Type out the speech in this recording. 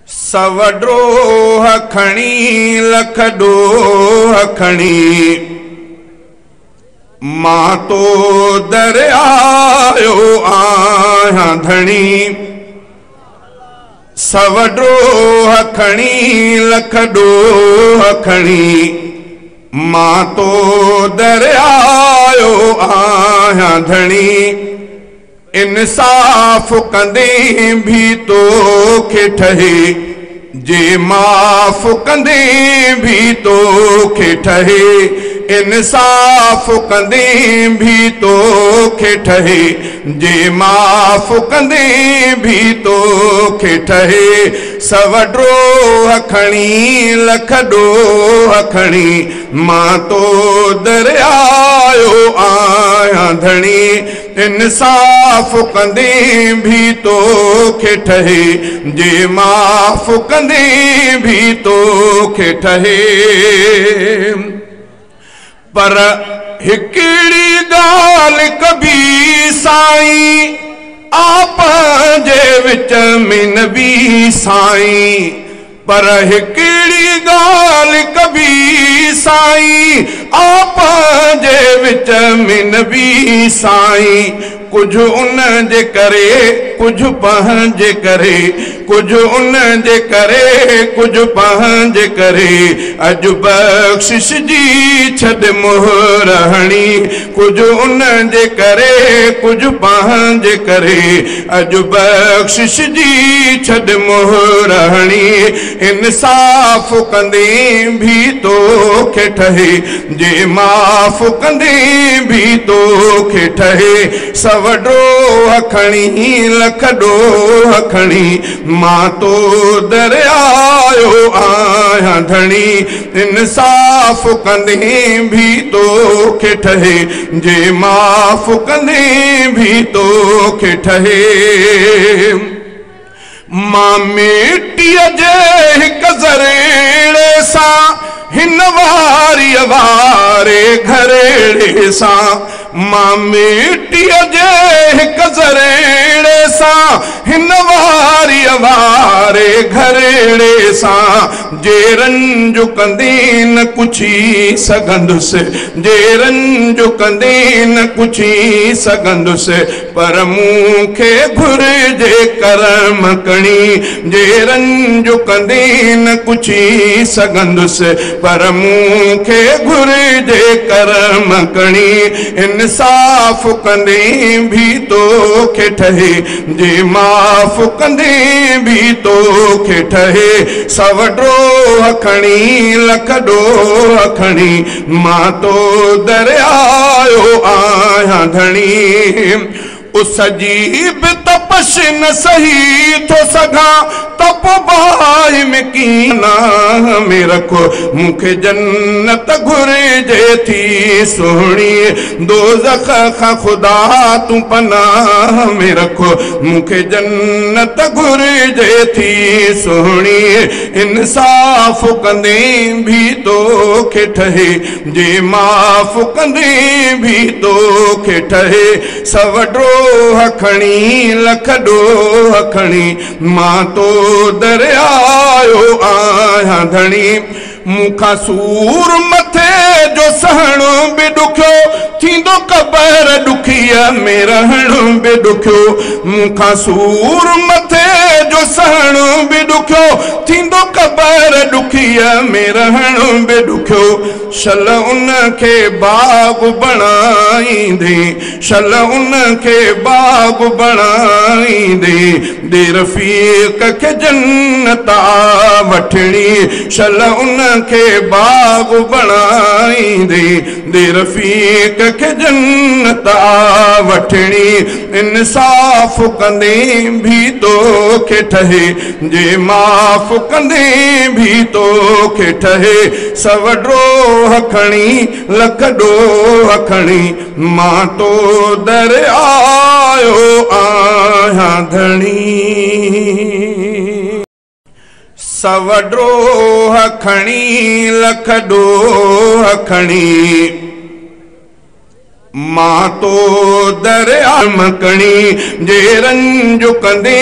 सव ॾोह खणी लख ॾोह खणी मां तो दर आयो आहियां धणी। सव ॾोह खणी लख ॾोह खणी मां तो दर आयो आहियां धणी। इंसाफ़ कंदे भी तोखे ठहे, जे माफ़ कंदे भी तोखे ठहे। इंसाफ़ कंदे भी तोखे ठहे, जे माफ़ कंदे भी तोखे ठहे। सव ॾोह खणी लख ॾोह खणी मां तो दर आयो आहियां धणी। इंसाफ़ कंदे भी तोखे ठहे, जे माफ़ कंदे भी तोखे ठहे। पर हिकिड़ी ॻाल्हि कबी साईं, आप जे विच में नबी साईं। पर हिकिड़ी ॻाल्हि कबी साईं, आप जे विच में नबी साईं। कुझु उन जे करे कुझु पंहिंजे करे, कुझु उन जे करे कुझु पंहिंजे करे। अॼु बख़्शिश जी छॾ मोहर हणी, कुझु उन जे करे कुझु पंहिंजे करे। अॼु बख़्शिश जी छॾ मोहर हणी। इंसाफ़ कंदे भी तोखे ठहे, जे माफ़ कंदे भी तोखे ठहे। सव ॾोह खणी लख ॾोह खणी मां तो दर आयो आहियां धणी। इंसाफ़ कंदे भी तोखे ठहे, जे माफ़ कंदे भी तोखे ठहे। मां मिटीअ जे हिकु ज़रेड़े सां, हिन वारीअ वारे घरेड़े सां। मां मिटीअ जे हिकु ज़रेड़े सां, हिन वारीअ वारे घरेड़े सां। जे रंज कंदे न कुछी सघंदुसि, जे रंज कंदे न कुछी सघंदुसि। पर मूंखे घुर्जे करम कणी, जे रंज कंदे न कुछी सघंदुसि। पर मूंखे घुर्जे करम कणी। इंसाफ़ कंदे भी तोखे ठहे, जे माफ़ कंदे भी तोखे ठहे। सव ॾोह खणी लख ॾोह खणी मां तो दर आयो आहियां धणी। उस जी बि तपश न सही थो सघां, तप बाहि में कीना में रखो। मूंखे जन्नत घुर्जे थी सुहिणी, दोज़ख खां ख़ुदा तूं पनाह में रखो। मूंखे जन्नत घुर्जे थी सुहिणी। इंसाफ़ कंदे भी तोखे ठहे, जे माफ़ कंदे भी तोखे ठहे। सव ॾोह खणी लख ॾोह खणी मां तो दर आयो आहियां धणी। मूंखां सूर मथे जो सहणो बि ॾुखियो, थींदो क़बर ॾुखीअ में रहणो बि ॾुखियो। मूंखां सूर मथे जो सहणो बि ॾुखियो, थींदो क़बर ॾुखीअ में रहणो बि ॾुखियो। शल उनखे बाग़ बणाईंदे, शल उनखे बाग़ बणाईंदे। दे रफ़ीक़ खे जन्नत वठणी, शल उनखे बाग़ बणाईंदे। दे रफ़ीक़ खे जन्नत वठणी। इंसाफ़ कंदे भी तोखे ठहे, जे माफ़ कंदे भी तोखे ठहे। सव ॾोह खणी लख ॾोह खणी मां तो दर आयो आहियां धणी। सव ॾोह खणी लख ॾोह खणी मां तो दर आयो कणी, जे रंज कंदे।